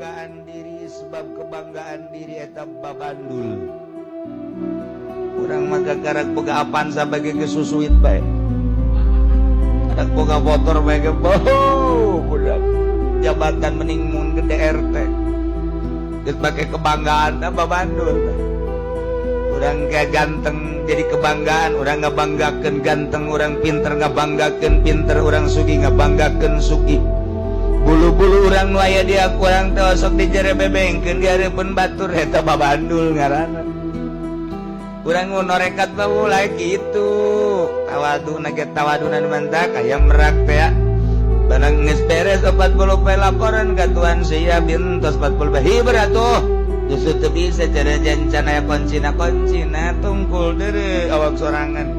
Kebanggaan diri, sebab kebanggaan diri eta babandul. Urang mah karak boga Avanza bage ge susuit bae, karak boga motor bae ge boh budak jabatan mending mun gede RT geus pake kebanggaan babandul. Urang kayak ganteng jadi kebanggaan, urang ngabanggakeun ganteng, urang pinter ngabanggakeun pinter, urang sugih ngabanggakeun sugih. Bulu-bulu urang nu aya di urang teh sok dijerebebengkeun di hareupeun batur, eta babandul ngaranna. Urang nu norekat mah ulah kitu, tawadu ge tawaduna mantak aya merak teh ya. Barang geus beres 40 poe, laporan ka tuan, siap tos 40 poe, hiber atuh. Justru teu bisa cara jancana kuncina, kuncina tungkul deure awak sorangan.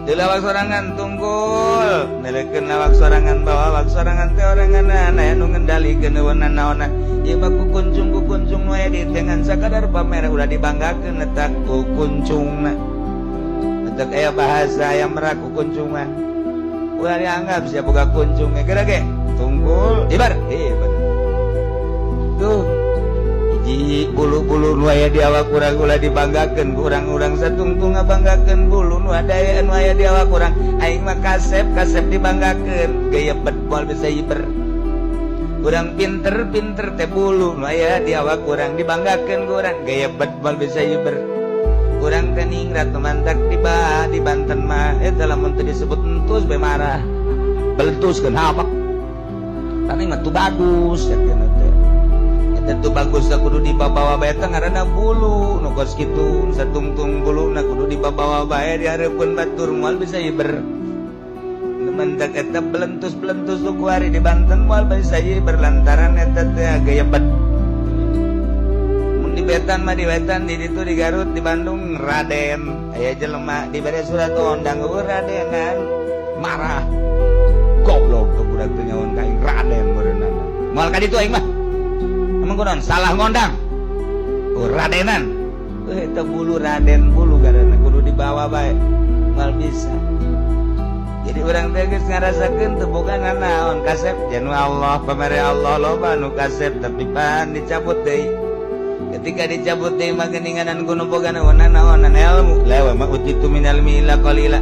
Deule awak sorangan tungkul, neulekeun awak sorangan, bawa awak sorangan teh orangan aya nu ngendalikeun naon-naonna. Ieu mah ku kuncung, ku kuncung nu aya di dengan sakadar pamer ulah dibanggakeun eta ku kuncungna. Eta aya bahasa aya merak ku kuncung mah. Ulah dianggap sia boga kuncung geura ge tungkul ibar ibar. Tuh hiji bulu-bulu nu aya di awak urang ulah dibanggakeun ku urang-urang, satungtung ngabanggakeun bulu nu aya, nu aya di awak urang. Aing mah kasep, kasep dibanggakeun, gaya bet moal bisa hiber. Urang pinter, pinter teh bulu nu aya di awak urang dibanggakeun ku urang, gaya bet moal bisa hiber. Urang teh ningrat mantak di ba di Banten mah eta lamun teu disebut entus bae marah, belentus kenapa tapi mah tuh bagus ya teh. Tentu bagus kudu dibawa bae, teh ngaranna bulu nu kos kitu, satungtung bulu na kudu dibawa bae di hareupeun batur moal bisa hiber. Mendak eta belentus-belentus nu kuari di Banten moal bisa hiber lantaran eta teh gaya bet. Mun di Betan mah, di Wetan di ditu, di Garut, di Bandung, Raden aya jelema dibere surat ondang radenan marah, "Goblok tuh budak teh nyaun ka aing Raden meureunana." Moal ka ditu aing mah. Emang kunaon salah ngondang? Oh, radenan. Eh, eta bulu Raden, bulu karena kudu dibawa bae. Moal bisa. Jadi urang teh geus ngarasakeun teu boga nanaon kasep janu Allah, pamere Allah loba nu kasep tapi pan dicabut deui. Ketika dicabut deui mah geuninganan kudu boga naon-naonan ilmu. La wa ma utitu minal ilmi illa qalila.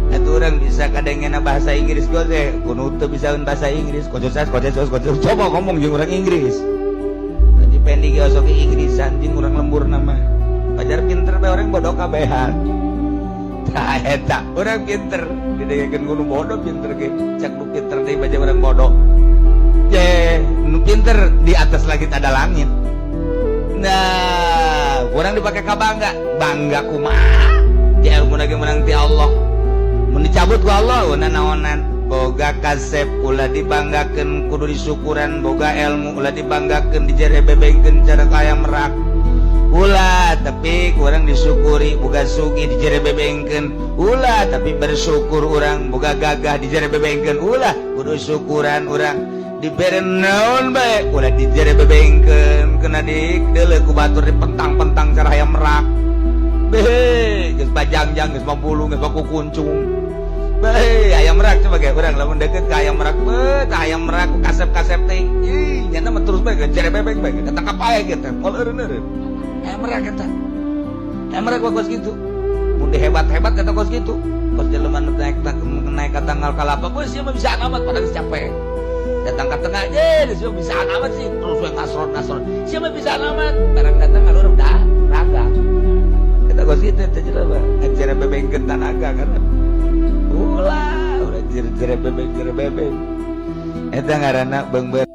Atuh urang bisa kadengena bahasa Inggris go teh kudu teu bisa bahasa Inggris. Kocos kocos kocos, coba ngomong jeung urang Inggris. Pendi ge osok Inggrisan jeung urang lembur nama. Pajar pinter bae orang bodoh kabehan. Tah eta, urang pinter didengekeun kudu bodoh pinter ge. Cak nu pinter deui baca urang bodoh. Ye, nu pinter di atas langit ada langit. Nah, kurang dipakai ka bangga. Bangga kumaha? Ya ilmu lagi menang ti Allah. Mun dicabut ku Allah, naonan. Boga kasep ulah dibanggakeun, kudu disyukuran. Boga ilmu ulah dibanggakeun, dijerebebengkeun cara kaya merak ulah, tapi kurang disyukuri. Boga sugih dijerebebengkeun ulah, tapi bersyukur urang. Boga gagah dijerebebengkeun ulah, kudu syukuran urang. Dibere naon bae ulah dijerebebengkeun, kena di deuleu ku batur dipentang-pentang cara hayam merak. Behe geus bajangjang, geus mabulu, geus baku kuncung. Bae ayam merak coba ge urang lamun deket ka ayam merak, beuh ayam merak ku kasep-kasep teh. Ih, nyana mah terus bae jerebebeng bae ketangkap bae gitu. Moal eureun-eureun. Ayam merak eta. Ayam merak kos kitu. Mun hebat-hebat kata kos kitu. Kos jelema nu naik naik ka tanggal kalapa, geus ieu mah bisa amat pada geus capek. Datang ke tengah, je, sia bisa amat sih, terus we ngasrot-ngasrot. Sia mah bisa amat, barang datang alur udah raga. Kita kos kitu teh jelema, jerebebengkeun tanaga kan. Ulah, ulah jere bebeng, jere bebeng. Eta ngaranna beungbeur.